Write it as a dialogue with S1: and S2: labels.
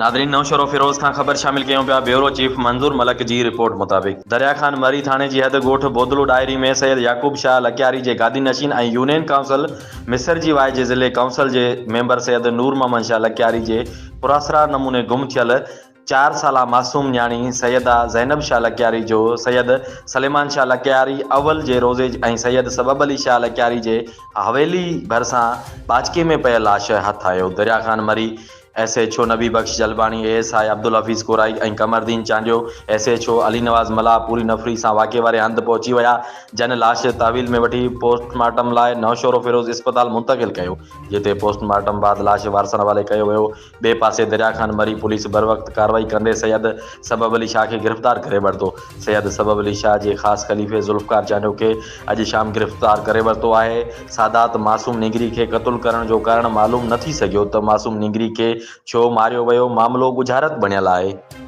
S1: ناظرين نوشهروفيروز کان خبر شامل ڪيون پيا بيورو چيف منظور ملڪ جي رپورٽ مطابق دريا خان مري ٿاڻي جي حد ڳوٺ بودلو ڏاهري ۾ سيد يعقوب شاهه لڪياري جي گادي نشين ۽ يونين ڪائونسل مصر جي وائي جي ضلعي ڪائونسل جي ميمبر سيد نور محمد شاهه لڪياري جي پراسرار نموني گم ٿيل چار سالا معصوم نياڻي سيده زينب شاهه لڪياري جو سيد سليمان شاهه لڪياري اول جي روضي ۽ سيد سبب علي شاهه لڪياري جي حويلي ڀرسان ٻاچڪي ۾ پيل لاش هٿ آيو. Darya Khan Marri, S H O Nabi Bakhsh Jalbani, A S I Abdul Hafeez Korai ۽ Qamardeen Chandio, S H O Ali Nawaz Mallah پوري نفري سان واقعي واري هنڌ پهچي ويا، جن لاش تحويل ۾ وٺي پوسٽ مارٽم لاء نوشهروفيروز اسپتال منتقل ڪيو، جتي پوسٽ مارٽم بعد لاش وارثن حوالي ڪيو ويو. ٻئي پاسي دريا خان مري پوليس بروقت ڪارروائي ڪندي سيد سبب علي شاهه کي گرفتار ڪري ورتو. سيد سبب علي شاهه جي خاص خليفي ذوالفقار چانڊيو کي اڄ شام گرفتار ڪري ورتو آهي. سادات معصوم نينگري کي قتل ڪرڻ جو ڪارڻ معلوم نه ٿي سگهيو ته معصوم نينگري کي ڇو ماريو ويو، معاملو ڳجهارت بڻيل آهي.